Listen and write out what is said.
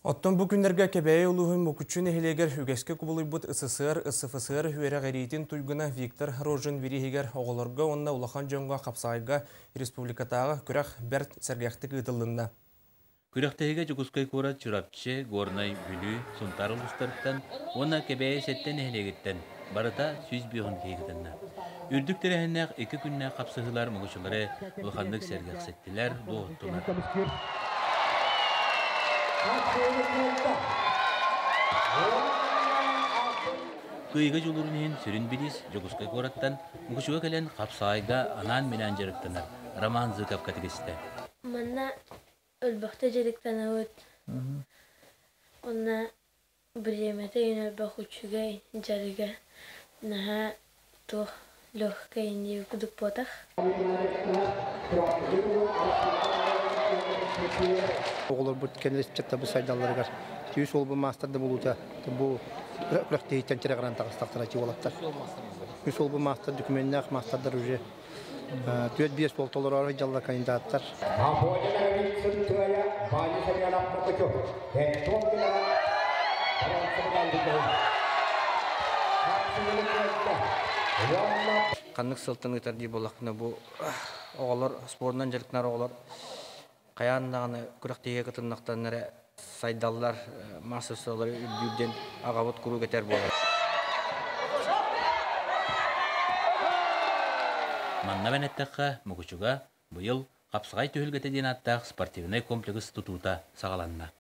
Оттон бу күннэргэ Кэбээйи улууһун Мукучу нэһилиэгэр үгэскэ кубулуйбут СССР, СФСР үөрэҕириитин туйгуна Виктор Рожин бирииһигэр оҕолорго уонна улахан дьоҥҥо хапсаҕайга республикатааҕы күрэх бэрт сэргэхтик ыытыллынна. Күрэхтэһиигэ Дьокуускай куорат, Чурапчы, Горнай, Бүлүү, Сунтаар улуустарыттан уонна Кэбээйи сэттэ нэһилиэгиттэн барыта 105 киһи кытынна. Үрдүк тэрээһиннээх икки күннээх хапсыһыылар муҥучулары улаханнык сэргэхситтилэр, дуоһуттулар. Кыайыыга дьулуурун иһин сүрүн бириис Дьокуускай куораттан Мукучуга кэлэн хапсаҕайга анаан-минээн дьарыктанар Роман Зыковка тигистэ. Манна Өлбөхтө дьарыктанабыт. Уонна бириэмэтэ элбэх үчүгэй дьарыга наһаа туох легкай иннии кудук буотах. Оҕолорбут кэнники ыччаттарбыт сайдалларыгар сүүс уолбу маастар да булуута бу күрэхтэһииттэн тирэҕирэн таҕыстахтара уолаттар. Үс уолбу маастар документнаах маастардар уже Түөрт-биэс буол толороору дьаллар кандидаттар. Ханнык сылтан ыытар дии буоллахпына, бу оҕолор спордунан дьарыктанар оҕолор хайаан даҕаны күрэхтэһиигэ кытыннахтарына эрэ сайдаллар, маассабысталары үрдүүр диэн аҕабыт куруук этэр буолар. Манна эбэн эттэххэ, Мукучуга быйыл Хапсаҕай түһүлгэтэ диэн ааттаах спортивнай комплекс тутуута саҕаланна.